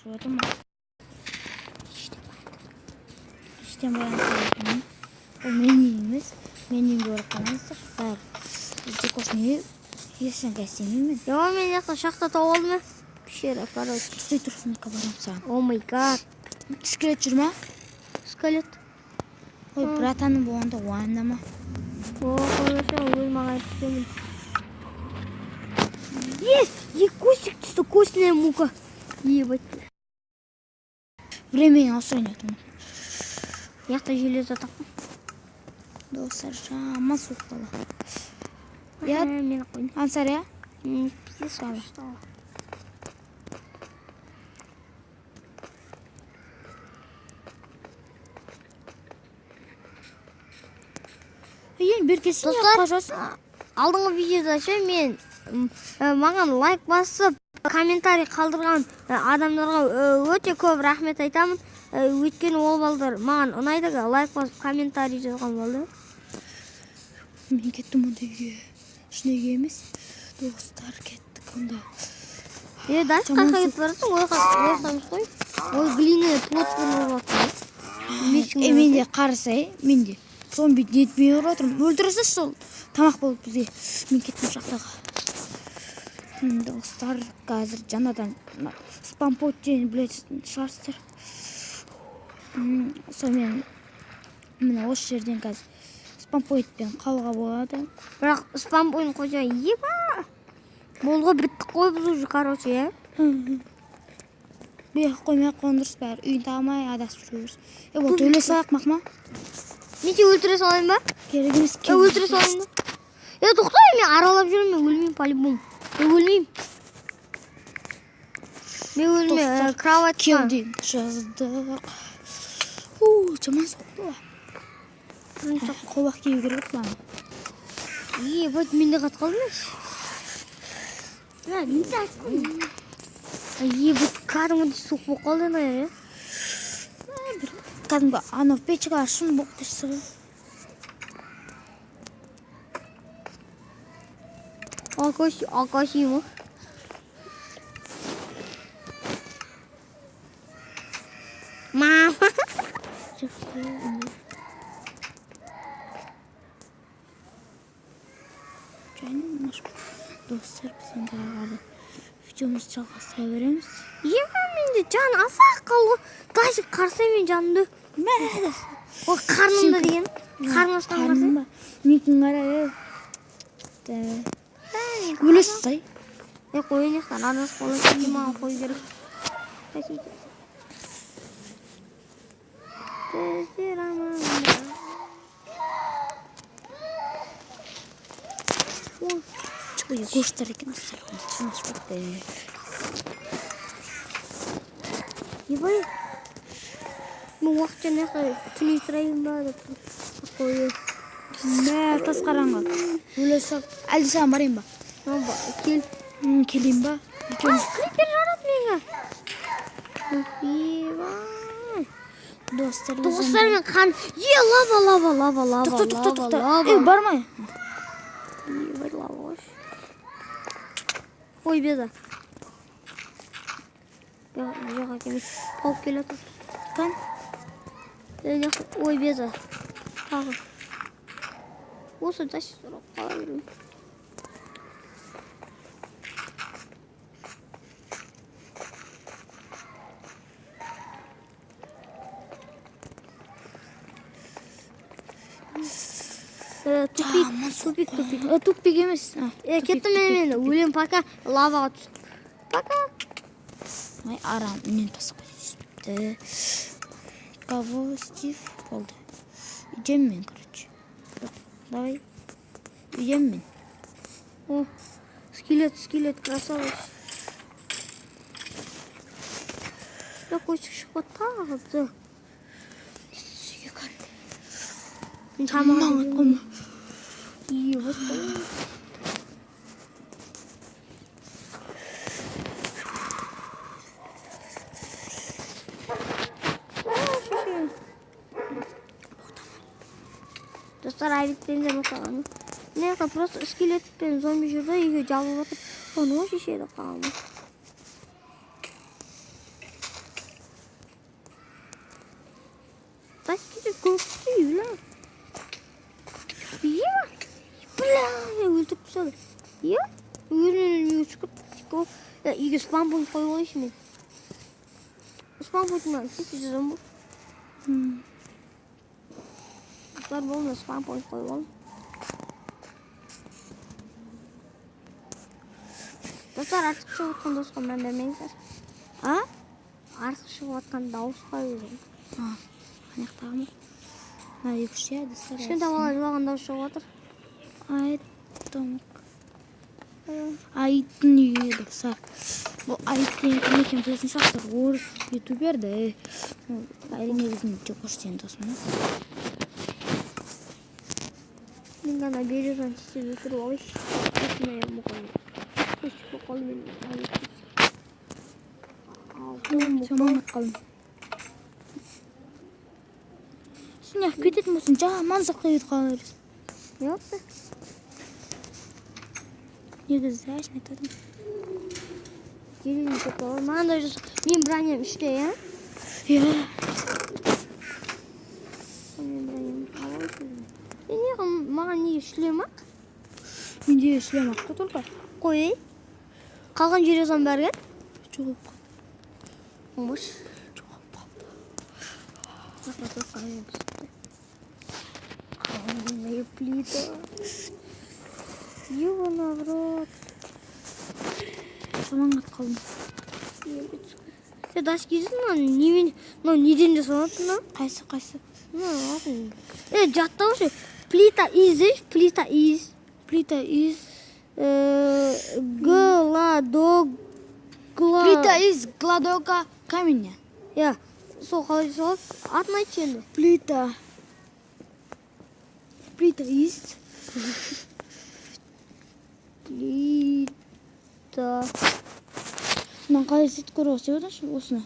Жатыр ма? Іштен баян. Бұл менің емес. Менің көріп қалмаңыздар. Бәрі. Бізде не? Ешнәрсе істемеймін. Жоқ, мен жақта шахта тауып алдым. Пещера, короче. Түсте тұр, мен барамын саған. О май гад. Скелет жүр ма? Скелет. Ой, братаным болғанда уайымдама. О, қойшы, өз маған түсемін. Есть! Е, костик түсті, костная мука. Ебать. Времени ауыстырайын жатырмын. Жақта железо таптым. Достар, жаман суық дала. Я Мен қойдым. Ансар, я? Пиздец, стало. Енді бері келсең, Достар, қашасың. Алдыңғы видеода ше мен маған лайк басып, комментарий қалдырған адамдарға өте көп рахмет айтамын. Өйткені ол балдар маған ұнайды, лайк басып комментарий жазған балдар. Мен кеттім онда үйге. Шын үйге емес. Достар, кеттік онда. Дальше Жаман қайқа кетіп барасың? Ой, емес қой. Ой, глиняный плотпен ұрып жатыр. Менде қараса, менде зомби нетпей ұрып жатырмын. Өлтіре салшы сол тамақ болып бізге. Мен кеттім шахтаға. Достар, қазір жаңадан спампот деген білетін шығарсыздар. Сонымен міне осы жерден қазір спампойтпен қалуға болады. Бірақ спампойын қойса, еба! Болды ғой, біттік қой біз уже, короче, иә? Бұяқ қоймай ақ қойған дұрыс бәрі. Үйін таба алмай адасып жүре бересің. Болды, өле салайық, мақма. Мен сені өлтіре салайын ба? Керек емес. Өлтіре салайын ба? Тоқта, мен аралап жүремін, мен өлмеймін по-любому. Мен өлмеймін. Мен өлмеймін, Достар, кроватьқа. Келден жаздық. Жаман суық қой. Қолбақ кию керек маған. Ебать, мен де қатып қалдым. Мен де айттым. Ебать, кәдімгідей суық болып қалды ана, иә? Бір кәдімгі анау печка шын болып тұрса. Акаши ма? Мама. Достар, біз енді ары видеомызды жалғастыра береміз. Еба, менде жан аз-ақ қалды. Даже қарсы мен жанымды. Мә, Ой, қарнымда деген. Қарным ашқан қарсы. қарным ба? Менікін қара, Өлесіз, ай. Қояйын жақтан адасып қалып, маған қою керек. Біздер аманда. Ой, Ой, гоштар екен, достар. Шын ашпапты. Ебай. Мен уақытша мына жақта түней тұрайын ба деп қой. Мә, тас қараңғы. Өле сал. Әлде саған барайын ба? Кел. Келейін ба? Ай, крипер жарады мені. Ебай. Достар, Достар, мен қан. Е, лава, лава, лава, лава. Тоқта, тоқта, тоқта. Лава. Бармай. Ебай, лава ғой. Ой, беда. Жоқ, емес. Паук келе жатыр. Кан? Ой, беда. Тағы. Осы да сұрап қала беремін. Тупик, тупик, тупик. Тупик емес. Кеттім мен, өлем пока лаваға түстім. Пока. Ай, арам, үнен тасып кетті. Кого, Стив? Болды. Үйдемін мен, короче. Давай. Үйдемін мен. О, скелет, скелет, красавец. Я көшіп шығып тағы да. Үйге кір. Мен тамақ Қойма. Ебать. Достар, айбетпеңдер осыған. Мына жақта просто скелет пен зомби жүр да, үйге жабылып жатыр. Соны шешеді қаламы. Дасик көмектесті, бля. Ема. Бля, мен өлтіріп тастады. Иә? Өзінен өзі үйге шығып, үйге спам пойнт қойып алайыншы мен. Спам пойнтына тез жазамын ғой. Достар, болды, спам пойнт қойып алдым. Достар, артық шығып жатқан дауысқа мән бермеңіздер. А? Артық шығып жатқан дауысқа өзім. А, ана жақтағы ма? Мына екі үш, иә, достар. Кішкентай бала жылаған дауыс шығып жатыр. Ай, домик. Айттың үйі, достар. Бұл Айт деген кім екенін білетін шығарсыздар. Орыс ютубер да. Ол әрине біздің Жекош деген досымыз. Мен ғана березаны тез өтіріп алайыншы. Жаман қалдым. Сен неғып кететін болсаң, жаман ұзаққа кетіп қала бересің. Не болыпты? Негізі әшейін айтып. Железный көп бар. Маған да мен броням 3-те, иә? Иә. Мен броням алайыншы. Не маған неге шлем ақ? Менде шлем ақ қой только. Қой. Қалған железон бәрі? Жоғалып қалды. Оңбаш. Жоғалып қалды. Каменная плита. Ёбана в рот. Жаман қатып қалдым. Е, доски мына немен, мынау неден жасалады мынау? Қайсы, қайсы? Мынау атын. Е, жаттаушы. Плита из, плита из. Плита из. Гладогла. Плита из гладкого камня. Иә, сол қалай жасалады? Атын айтшы енді. Плита. Плита из. Плита. Мынаны қалай істейді көріп алсай осыны.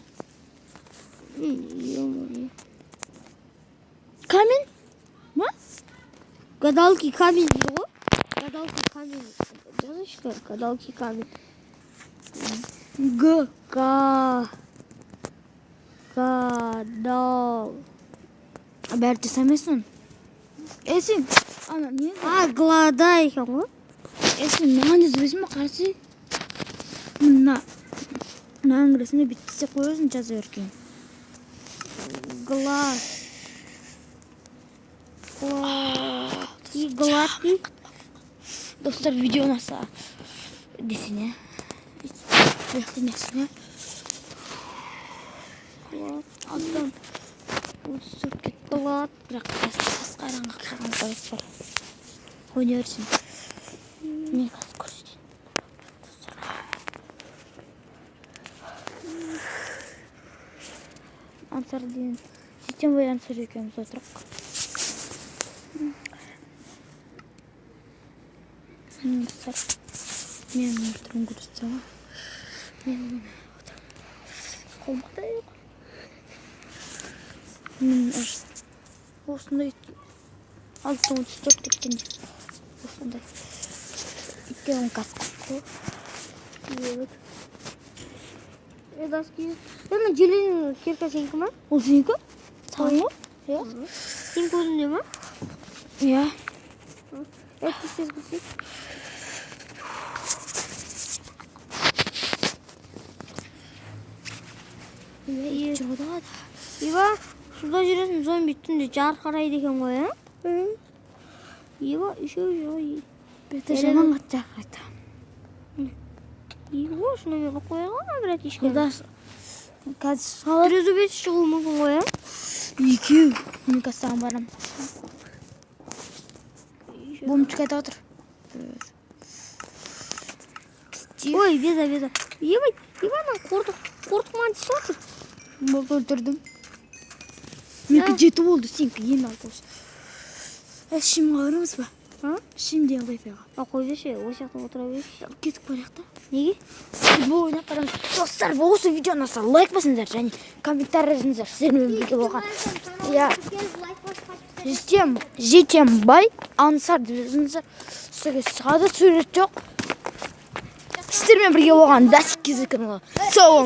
Ё-моё. Камень? Ма? Гадалки камень дейді ғой. Гадалки камень. Жазайыншы, гадалки камень. Г. Га. Гадал. Бәрі жасамайсың. Е, сен, ана не? А, глада екен ғой. Е, сен маған жазбайсың ба, қарасы? Мына. Мынаның кіресінде бүйтіп істеп қоясың, жаза бер кейін. Гла. Гладкий, гладкий. Достар, видео ұнаса десең, иә? Лайк десең, иә? Алтыдан 34 кетті. Глад. Бірақ тас қараңғы қалған достар. Ойнай берсін. Мен қазір көрсетейін. Достар. Ансар деген Жетенбай Ансар екеуміз отырық. Достар, мен түрін көрсетсем ғой. Мен отырмын. Қолым қандай жоқ. Мен осындай 6:34 кеткенде осындай. Өйткені ол қазір қыс қой. Е, доски. Е, мына железный кирка сенікі ма? Ол сенікі? Саған ғой? Иә. Сенікі өзіңде ма? Иә. Е, тез тез көрсет. Иә, жүрді. Ива, суда жүресің, зомби түнде жарқырайды екен ғой, ә? Ива, үшеу жүр. Беті жаман қатты жарқырайды. Ива, шыны мен қойып қояды ғой, братишка. Юлдаш, қазір шығады. Трезубец шығуы мүмкін ғой, ә? Екеу. Мен қазір саған барамын. Бомчик айтып отыр. Ой, беза, беза. Ебать, Ивана, қортық, қортық маған тиісіп отыр. Болды, өлтірдім. Менікі 7 болды, сенікі енді 6 болсын. Ә, шимға барамыз ба? А? Шим деген кафеға. А, қой берші, осы жақта отыра берші. Кетіп барайық та. Неге? Футбол ойнап барамыз. Достар, осы видео ұнаса лайк басыңыздар және комментарий жазыңыздар. Сіздермен бірге болған. Иә. Жетембай Ансар деп жазыңыздар. Сіздерге шығады, сурет жоқ. Сіздермен бірге болған Дасик Кизі каналы. Сау болыңыз.